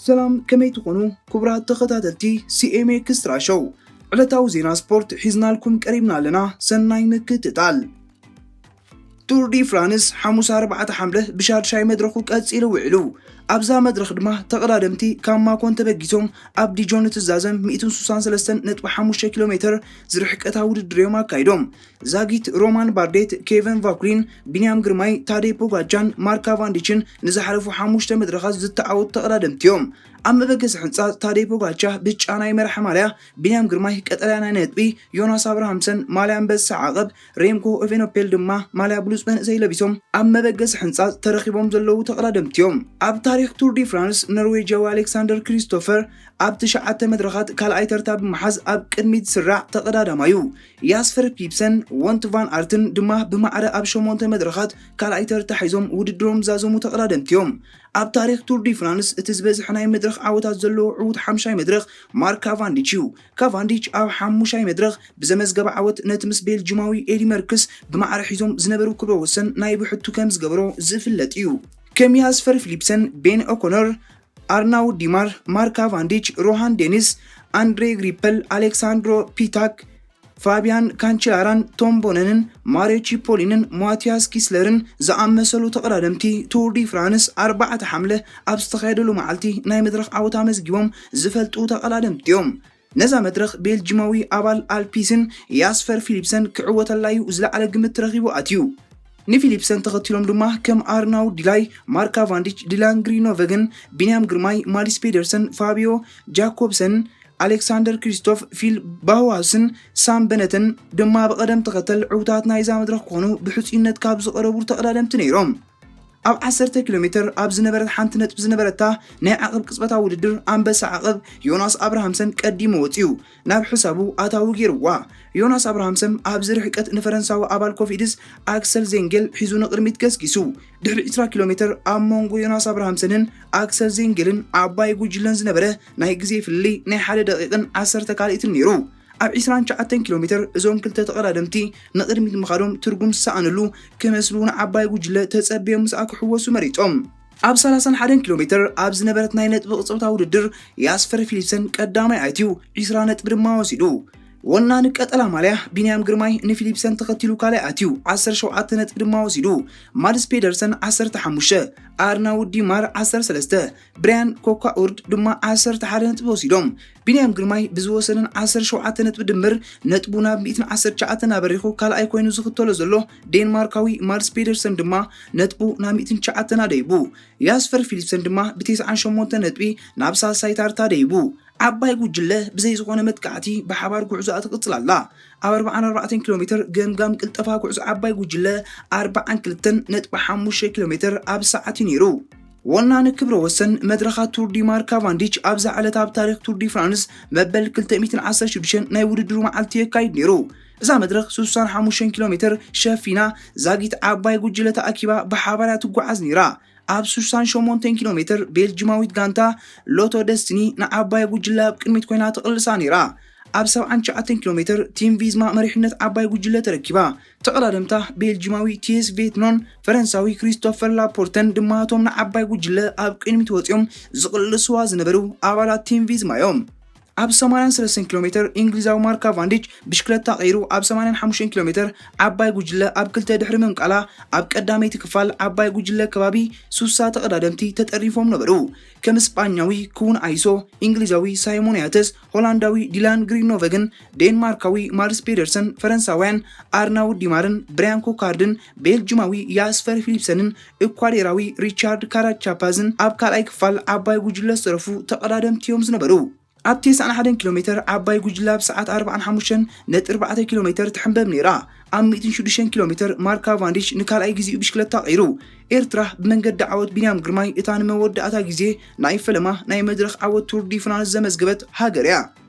ሰላም፣ ከመይ ትኾኑ ክቡራት ተኸታተልቲ C M X Trash Show? ዕለታዊ ዜና ስፖርት ሒዝናልኩም ቀሪብና ኣለና። ሰናይ ምክትታል። ቱር ዲ ፍራንስ ሓሙስ ኣርባዕተ ሓምለ ብሻድሻይ መድረኹ ቀጺሉ ውዒሉ። ኣብዛ መድረኽ ድማ ተቐዳደምቲ ካብ ማኮን ተበጊሶም ኣብ ዲጆን እትዛዘም ሚእትን ስሳን ሰለስተን ነጥቢ ሓሙሽተ ኪሎ ሜትር ዝርሕቀታ ውድድር እዮም ኣካይዶም። ዛጊት ሮማን ባርዴት፣ ኬቨን ቫኩሊን፣ ቢንያም ግርማይ፣ ታዴ ፖጋቻን ማርክ ካቫንዲችን ንዝሓለፉ ሓሙሽተ መድረኻት ዝተዓወቱ ተቐዳደምቲ እዮም። ኣብ መበገሲ ሕንጻ ታዴ ፖጋቻ ብጫ ናይ መርሒ ማልያ፣ ቢንያም ግርማይ ቀጠልያ ናይ ነጥቢ፣ ዮናስ ኣብርሃምሰን ማልያ ኣንበሳ ዓቐብ፣ ሬምኮ ኤቬኖፔል ድማ ማልያ ብሉጽ መንእሰይ ለቢሶም ኣብ መበገሲ ሕንጻ ተረኺቦም ዘለዉ ተቐዳደምቲ እዮም። ኣብ ታሪኽ ቱር ዲ ፍራንስ ኖርዌጃዊ ኣሌክሳንደር ክሪስቶፈር ኣብ ትሽዓተ መድረኻት ካልኣይ ተርታ ብምሓዝ ኣብ ቅድሚት ዝስራዕ ተቐዳዳማዩ። ያስፐር ፊሊፕሰን፣ ወንት ቫን ኣርትን ድማ ብማዕረ ኣብ ሸሞንተ መድረኻት ካልኣይ ተርታ ሒዞም ውድድሮም ዝዛዘሙ ተቐዳደምቲ እዮም። ኣብ ታሪኽ ቱር ዲ ፍራንስ እቲ ዝበዝሐ ናይ መድረኽ ዓወታት ዘለዎ ዕዉት ሓምሻይ መድረኽ ማርክ ካቫንዲች እዩ። ካቫንዲች ኣብ ሓሙሻይ መድረኽ ብዘመዝገበ ዓወት ነቲ ምስ ቤልጂማዊ ኤዲ መርክስ ብማዕረ ሒዞም ዝነበሩ ክብረ ወሰን ናይ ብሕቱ ከም ዝገበሮ ዝፍለጥ እዩ። ከም ያስፐር ፊሊፕሰን፣ ቤን ኦኮነር፣ ኣርናውድ ዲማር፣ ማርክ ካቫንዲች፣ ሮሃን ዴኒስ፣ ኣንድሬ ግሪፐል፣ ኣሌክሳንድሮ ፒታክ፣ ፋቢያን ካንችላራን ቶም ቦነንን ማሪዮ ቺፖሊንን ማቲያስ ኪስለርን ዝኣመሰሉ ተቐዳደምቲ ቱር ዲ ፍራንስ ኣርባዕተ ሓምለ ኣብ ዝተኻየደሉ መዓልቲ ናይ መድረኽ ዓወት ኣመዝጊቦም ዝፈልጡ ተቐዳደምቲ እዮም። ነዛ መድረኽ ቤልጂማዊ ኣባል ኣልፒስን ያስፐር ፊሊፕሰን ክዕወተላዩ ዝለዓለ ግምት ተረኺቡ ኣትዩ። ንፊሊፕሰን ተኸቲሎም ድማ ከም ኣርናውድ ዲላይ፣ ማርክ ካቫንዲች፣ ዲላን ግሪኖቨግን፣ ቢንያም ግርማይ፣ ማድስ ፔደርሰን፣ ፋቢዮ ጃኮብሰን፣ ኣሌክሳንደር ክሪስቶፍ፣ ፊል ባውሃውስን ሳም በነተን ድማ ብቐደም ተኸተል ዕውታት ናይዛ መድረኽ ክኾኑ ብሕጹይነት ካብ ዝቐረቡ ተቐዳደምቲ ነይሮም። ኣብ ዓሰርተ ኪሎ ሜትር ኣብ ዝነበረት ሓንቲ ነጥቢ ዝነበረታ ናይ ዓቐብ ቅጽበታዊ ውድድር ኣንበሳ ዓቐብ ዮናስ ኣብርሃምሰን ቀዲሙ ወጺኡ ናብ ሕሳቡ ኣታዊ ገይርዋ። ዮናስ ኣብርሃምሰን ኣብዚ ርሕቀት ንፈረንሳዊ ኣባል ኮፊድስ ኣክሰል ዜንጌል ሒዙ ንቕድሚት ገስጊሱ። ድሕሪ ዕስራ ኪሎ ሜትር ኣብ መንጎ ዮናስ ኣብርሃምሰንን ኣክሰል ዜንጌልን ዓባይ ጉጅለን ዝነበረ ናይ ግዜ ፍልልይ ናይ ሓደ ደቂቕን ዓሰርተ ካልኢትን ነይሩ። ኣብ ዕስራን ትሽዓተን ኪሎ ሜትር እዞም ክልተ ተቐዳደምቲ ንቕድሚት ምኻዶም ትርጉም ዝሰኣነሉ ክመስሉ ንዓባይ ጉጅለ ተጸብዮም ምስኣ ክሕወሱ መሪጾም። ኣብ ሰላሳን ሓደን ኪሎ ሜትር ኣብ ዝነበረት ናይ ነጥቢ ቅጽበታ ውድድር ያስፐር ፊሊፕሰን ቀዳማይ ኣትዩ ዕስራ ነጥቢ ድማ ወሲዱ። ወናኒ ቀጠላ ማልያ ቢንያም ግርማይ ንፊሊፕሰን ተኸቲሉ ካልኣይ ኣትዩ ዓሰርተ ሸውዓተ ነጥቢ ድማ ወሲዱ። ማድስ ፔደርሰን ዓሰርተ ሓሙሽተ፣ ኣርናውድ ዲማር ዓሰርተ ሰለስተ፣ ብራያን ኮካኡርድ ድማ ዓሰርተ ሓደ ነጥቢ ወሲዶም። ቢንያም ግርማይ ብዝወሰደን ዓሰርተ ሸውዓተ ነጥቢ ድምር ነጥቡ ናብ ሚእትን ዓሰርተ ትሽዓተን ኣበሪኹ ካልኣይ ኮይኑ ዝኽተሎ ዘሎ ዴንማርካዊ ማድስ ፔደርሰን ድማ ነጥቡ ናብ ሚእትን ትሽዓተን ኣደይቡ። ያስፐር ፊሊፕሰን ድማ ብተስዓን ሸሞንተን ነጥቢ ናብ ሳልሳይ ታርታ ደይቡ። ዓባይ ጉጅለ ብዘይ ዝኾነ መጥቃዕቲ ብሓባር ጉዕዞኣ ትቕጽል ኣላ። ኣብ ኣርባዓን ኣርባዕተን ኪሎ ሜትር ገምጋም ቅልጠፋ ጉዕዞ ዓባይ ጉጅለ ኣርባዓን ክልተን ነጥቢ ሓሙሽተ ኪሎ ሜትር ኣብ ሰዓት እዩ ነይሩ። ወናኒ ክብረ ወሰን መድረኻት ቱር ዲ ማርክ ካቫንዲች ኣብዛ ዕለት ኣብ ታሪኽ ቱር ዲ ፍራንስ መበል ክልተ ሚእትን ዓሰርተ ሽዱሽተን ናይ ውድድሩ መዓልቲ የካይድ ነይሩ። እዛ መድረኽ ስሳን ሓሙሽተን ኪሎ ሜትር ሸፊና ዛጊት ዓባይ ጉጅለ ተኣኪባ ብሓባር እያ ትጓዓዝ ነይራ። ኣብ ስሳን ሸሞንተን ኪሎ ሜትር ቤልጂማዊት ጋንታ ሎቶ ደስቲኒ ንዓባይ ጉጅለ ኣብ ቅድሚት ኮይና ትቕልሳ ነይራ። ኣብ ሰብዓን ትሽዓተን ኪሎ ሜትር ቲም ቪዝማ መሪሕነት ዓባይ ጉጅለ ተረኪባ። ተቐዳደምታ ቤልጂማዊ ቲስ ቬትኖን ፈረንሳዊ ክሪስቶፈር ላፖርተን ድማ እቶም ንዓባይ ጉጅለ ኣብ ቅድሚት ወጺኦም ዝቕልስዋ ዝነበሩ ኣባላት ቲም ቪዝማ እዮም። ኣብ ሰማንያን ሰለስተን ኪሎ ሜትር እንግሊዛዊ ማርክ ካቫንዲች ብሽክለታ ቀይሩ ኣብ ሰማንያን ሓሙሽተን ኪሎ ሜትር ዓባይ ጉጅለ ኣብ ክልተ ድሕሪ ምምቃላ ኣብ ቀዳመይቲ ክፋል ዓባይ ጉጅለ ከባቢ ሱሳ ተቐዳደምቲ ተጠሪፎም ነበሩ። ከም ስጳኛዊ ኩን ኣይሶ፣ እንግሊዛዊ ሳይሞን ያተስ፣ ሆላንዳዊ ዲላን ግሪኖቨግን ዴንማርካዊ ማድስ ፔደርሰን፣ ፈረንሳውያን ኣርናውድ ዲማርን ብራያን ኮካርድን ቤልጂማዊ ያስፐር ፊሊፕሰንን ኢኳዴራዊ ሪቻርድ ካራቻፓዝን ኣብ ካልኣይ ክፋል ዓባይ ጉጅለ ዝተረፉ ተቐዳደምቲ እዮም ዝነበሩ። ኣብ ተስዓን ሓደን ኪሎ ሜትር ዓባይ ጉጅለ ኣብ ሰዓት ኣርባዓን ሓሙሽተን ነጥቢ ኣርባዕተ ኪሎ ሜትር ትሕንበብ ነይራ። ኣብ ሚእትን ሽዱሽተን ኪሎ ሜትር ማርክ ካቫንዲሽ ንካልኣይ ግዜኡ ብሽክለታ ቀይሩ። ኤርትራ ብመንገዲ ዓወት ቢንያም ግርማይ እታ ንመወዳእታ ግዜ ናይ ፈለማ ናይ መድረኽ ዓወት ቱር ዲ ፍራንስ ዘመዝገበት ሃገር እያ።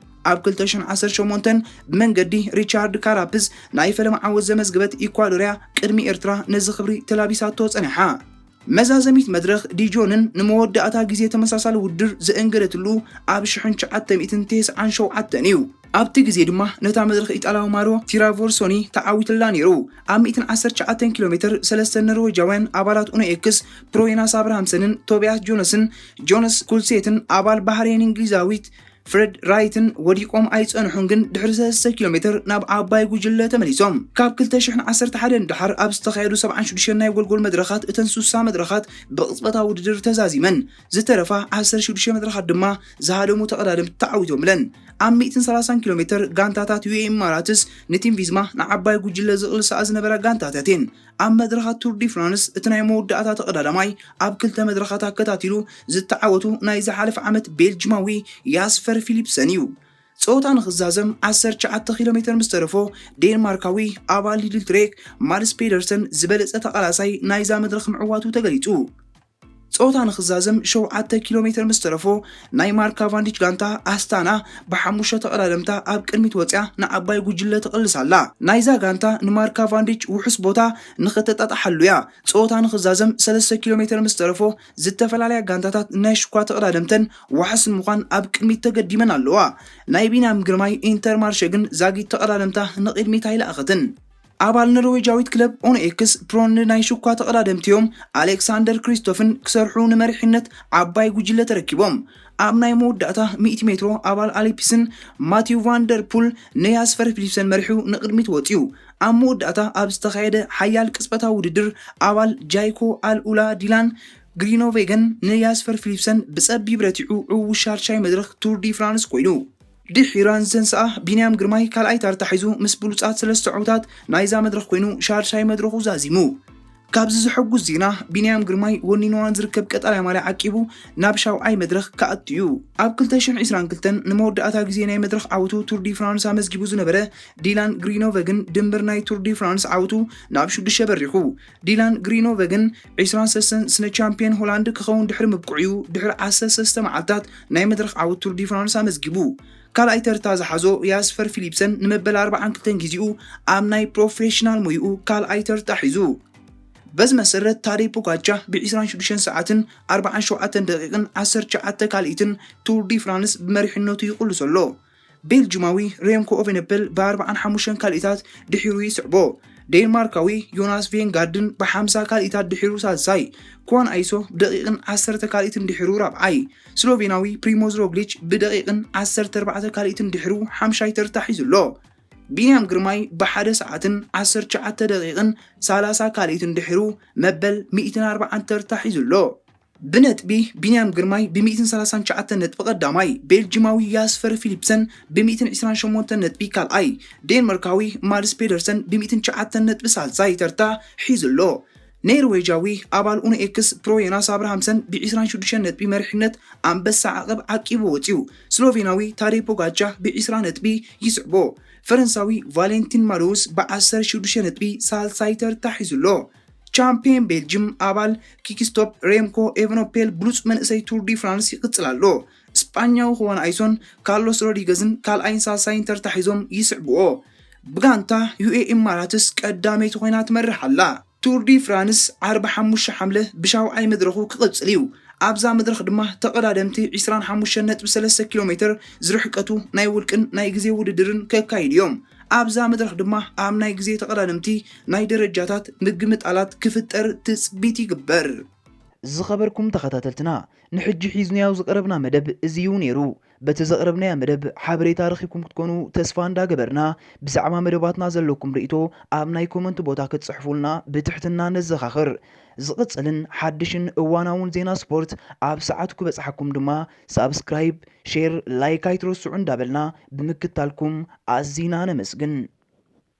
ኣብ ክልተ ሽሕን ዓሰርተ ሸሞንተን ብመንገዲ ሪቻርድ ካራፕዝ ናይ ፈለማ ዓወት ዘመዝገበት ኢኳዶርያ ቅድሚ ኤርትራ ነዚ ክብሪ ተላቢሳቶ ጸኒሓ። መዛዘሚት መድረኽ ዲጆንን ንመወዳእታ ግዜ ተመሳሳሊ ውድድር ዘእንገደትሉ ኣብ ሽሕን ትሽዓተ ሚእትን ተስዓን ሸውዓተን እዩ። ኣብቲ ግዜ ድማ ነታ መድረኽ ኢጣልያዊ ማርዮ ቲራቮርሶኒ ተዓዊትላ ነይሩ። ኣብ ሚእትን ዓሰርተ ትሽዓተን ኪሎ ሜትር ሰለስተ ኖርዌጃውያን ኣባላት ኡኖ ኤክስ፣ ፕሮዮናስ ኣብርሃምሰንን ቶቢያስ ጆነስን ጆነስ ኩልሴትን ኣባል ባህሬን እንግሊዛዊት ፍሬድ ራይትን ወዲቆም ኣይጸንሑን፣ ግን ድሕሪ ሰለስተ ኪሎ ሜትር ናብ ዓባይ ጉጅለ ተመሊሶም። ካብ ክልተ ሽሕን ዓሰርተ ሓደን ደሓር ኣብ ዝተኻየዱ ሰብዓን ሽዱሽተን ናይ ጎልጎል መድረኻት፣ እተን ሱሳ መድረኻት ብቕጽበታዊ ውድድር ተዛዚመን፣ ዝተረፋ ዓሰርተ ሽዱሽተ መድረኻት ድማ ዝሃደሙ ተቐዳደምቲ ተዓዊቶምለን። ኣብ ሚእትን ሰላሳን ኪሎ ሜትር ጋንታታት ዩ ኤ ኢማራትስ ንቲም ቪዝማ ንዓባይ ጉጅለ ዝቕልሳ ዝነበራ ጋንታታት እየን። ኣብ መድረኻት ቱር ዲ ፍራንስ እቲ ናይ መወዳእታ ተቐዳዳማይ ኣብ ክልተ መድረኻት ኣከታቲሉ ዝተዓወቱ ናይ ዝሓለፈ ዓመት ቤልጅማዊ ያስፐር ፊሊፕሰን እዩ። ጸወታ ንኽዛዘም ዓሰርተ ትሽዓተ ኪሎ ሜትር ምስ ተረፎ፣ ዴንማርካዊ ኣባል ሊድል ትሬክ ማርስ ፔደርሰን ዝበለጸ ተቓላሳይ ናይዛ መድረኽ ምዕዋቱ ተገሊጹ። ጸወታ ንኽዛዘም ሸውዓተ ኪሎ ሜትር ምስ ተረፎ፣ ናይ ማርካ ቫንዲች ጋንታ ኣስታና ብሓሙሽተ ተቐዳደምታ ኣብ ቅድሚት ወጽያ ንዓባይ ጉጅለ ትቕልስ ኣላ። ናይዛ ጋንታ ንማርካ ቫንዲች ውሑስ ቦታ ንኽተጣጣሓሉ እያ። ጸወታ ንኽዛዘም ሰለስተ ኪሎ ሜትር ምስ ተረፎ፣ ዝተፈላለያ ጋንታታት ናይ ሽኳ ተቐዳደምተን ዋሕስ ንምዃን ኣብ ቅድሚት ተገዲመን ኣለዋ። ናይ ቢንያም ግርማይ ኢንተርማርሸ ግን ዛጊት ተቐዳደምታ ንቕድሚት ኣይለኣኸትን። ኣባል ኖርዌጃዊት ክለብ ኦን ኤክስ ፕሮን ናይ ሽኳ ተቐዳደምቲ እዮም ኣሌክሳንደር ክሪስቶፍን ክሰርሑ ንመሪሕነት ዓባይ ጉጅለ ተረኪቦም። ኣብ ናይ መወዳእታ ሚእቲ ሜትሮ ኣባል ኣሊፒስን ማቲው ቫንደር ፑል ንያስፐር ፊሊፕሰን መሪሑ ንቕድሚት ወጺኡ። ኣብ መወዳእታ ኣብ ዝተኻየደ ሓያል ቅጽበታዊ ውድድር ኣባል ጃይኮ ኣልኡላ ዲላን ግሪኖቬገን ንያስፐር ፊሊፕሰን ብጸቢብ ረቲዑ ዕዉት ሻድሻይ መድረኽ ቱር ዲ ፍራንስ ኮይኑ። ድሒራን ዝተንስኣ ቢንያም ግርማይ ካልኣይ ተርታ ሒዙ ምስ ብሉጻት ሰለስተ ዕዉታት ናይዛ መድረኽ ኮይኑ ሻድሻይ መድረኹ ዛዚሙ። ካብዚ ዘሐጉስ ዜና፣ ቢንያም ግርማይ ወኒንዋ ንዝርከብ ቀጠልያ ማልያ ዓቂቡ ናብ ሻውዓይ መድረኽ ክኣቱ እዩ። ኣብ ክልተ ሽሕን ዕስራን ክልተን ንመወዳእታ ግዜ ናይ መድረኽ ዓወቱ ቱር ዲ ፍራንስ ኣመዝጊቡ ዝነበረ ዲላን ግሪኖቨግን ድምር ናይ ቱር ዲ ፍራንስ ዓወቱ ናብ ሽዱሽተ በሪኹ። ዲላን ግሪኖቨግን ዕስራን ሰለስተን ስነ ቻምፒዮን ሆላንድ ክኸውን ድሕሪ ምብቅዑ እዩ ድሕሪ ዓሰርተ ሰለስተ መዓልታት ናይ መድረኽ ዓወት ቱር ዲ ፍራንስ ኣመዝጊቡ። ካልኣይ ተርታ ዝሓዞ ያስፐር ፊሊፕሰን ንመበል ኣርባዓን ክልተን ግዜኡ ኣብ ናይ ፕሮፌሽናል ሞይኡ ካልኣይ ተርታ ሒዙ። በዚ መሰረት ታዴ ፖጋቻ ብ ዕስራን ሽዱሽተን ሰዓትን ኣርባዓን ሸውዓተን ደቂቕን ዓሰርተ ትሽዓተ ካልኢትን ቱር ዲ ፍራንስ ብመሪሕነቱ ይቕልሶ ኣሎ። ቤልጅማዊ ሬምኮ ኦቨነፐል ብ ኣርባዓን ሓሙሽተን ካልኢታት ድሒሩ ይስዕቦ። ዴንማርካዊ ዮናስ ቬንጋርድን ብ ሓምሳ ካልኢታት ድሒሩ ሳልሳይ፣ ኩዋን ኣይሶ ብደቂቕን ዓሰርተ ካልኢትን ድሒሩ ራብዓይ፣ ስሎቬናዊ ፕሪሞዝ ሮግሊች ብደቂቕን ዓሰርተ ኣርባዕተ ካልኢትን ድሒሩ ሓምሻይ ተርታ ሒዙ ኣሎ። ቢንያም ግርማይ ብሓደ ሰዓትን ዓሰርተ ትሽዓተ ደቂቕን ሰላሳ ካልኢትን ድሒሩ መበል ሚእትን ኣርባዓን ተርታ ሒዙ ኣሎ። ብነጥቢ ቢንያም ግርማይ ብ ሚእትን ሰላሳን ትሽዓተን ነጥቢ ቀዳማይ፣ ቤልጂማዊ ያስፐር ፊሊፕሰን ብ ሚእትን ዕስራን ሸሞንተን ነጥቢ ካልኣይ፣ ዴንማርካዊ ማድስ ፔደርሰን ብ ሚእትን ትሽዓተን ነጥቢ ሳልሳይ ተርታ ሒዙ ኣሎ። ኔርዌጃዊ ኣባል ኡኖ ኤክስ ፕሮ ዮናስ ኣብርሃምሰን ብ ዕስራን ሽዱሽተን ነጥቢ መሪሕነት ኣንበሳ ዓቐብ ዓቂቡ ወጺኡ። ስሎቬናዊ ታዴ ፖጋቻ ብ ዕስራ ነጥቢ ይስዕቦ። ፈረንሳዊ ቫሌንቲን ማዶውስ ብ ዓሰርተ ሽዱሽተ ነጥቢ ሳልሳይ ተርታ ሒዙ ኣሎ። ቻምፒዮን ቤልጅም ኣባል ኪክስቶፕ ሬምኮ ኤቨኖፔል ብሉጽ መንእሰይ ቱር ዲ ፍራንስ ይቕጽል ኣሎ። ስጳኛዊ ክዋን ኣይሶን ካርሎስ ሮድሪገዝን ካልኣይን ሳልሳይን ተርታ ሒዞም ይስዕብዎ። ብጋንታ ዩ ኤ ኢማራትስ ቀዳመይቲ ኮይና ትመርሕ ኣላ። ቱር ዲ ፍራንስ ዓርቢ ሓሙሽተ ሓምለ ብሻውዓይ መድረኹ ክቕጽል እዩ። ኣብዛ መድረኽ ድማ ተቐዳደምቲ ዕስራን ሓሙሽተን ነጥቢ ሰለስተ ኪሎ ሜትር ዝርሕቀቱ ናይ ውልቅን ናይ ግዜ ውድድርን ከካይዱ እዮም። ኣብዛ መድረኽ ድማ ኣብ ናይ ግዜ ተቐዳደምቲ ናይ ደረጃታት ምግምጣላት ክፍጠር ትጽቢት ይግበር። ዝኸበርኩም ተኸታተልትና፣ ንሕጂ ሒዝናዮ ዝቐረብና መደብ እዚ እዩ ነይሩ። በቲ ዘቕረብናዮ መደብ ሓበሬታ ረኺብኩም ክትኮኑ ተስፋ እንዳገበርና፣ ብዛዕባ መደባትና ዘለኩም ርእይቶ ኣብ ናይ ኮመንት ቦታ ክትጽሕፉልና ብትሕትና ነዘኻኽር። ዝቕጽልን ሓድሽን እዋናውን ዜና ስፖርት ኣብ ሰዓቱ ክበጽሓኩም ድማ ሳብስክራይብ፣ ሼር፣ ላይክ ኣይትረስዑ እንዳበልና ብምክታልኩም ኣዚና ነመስግን።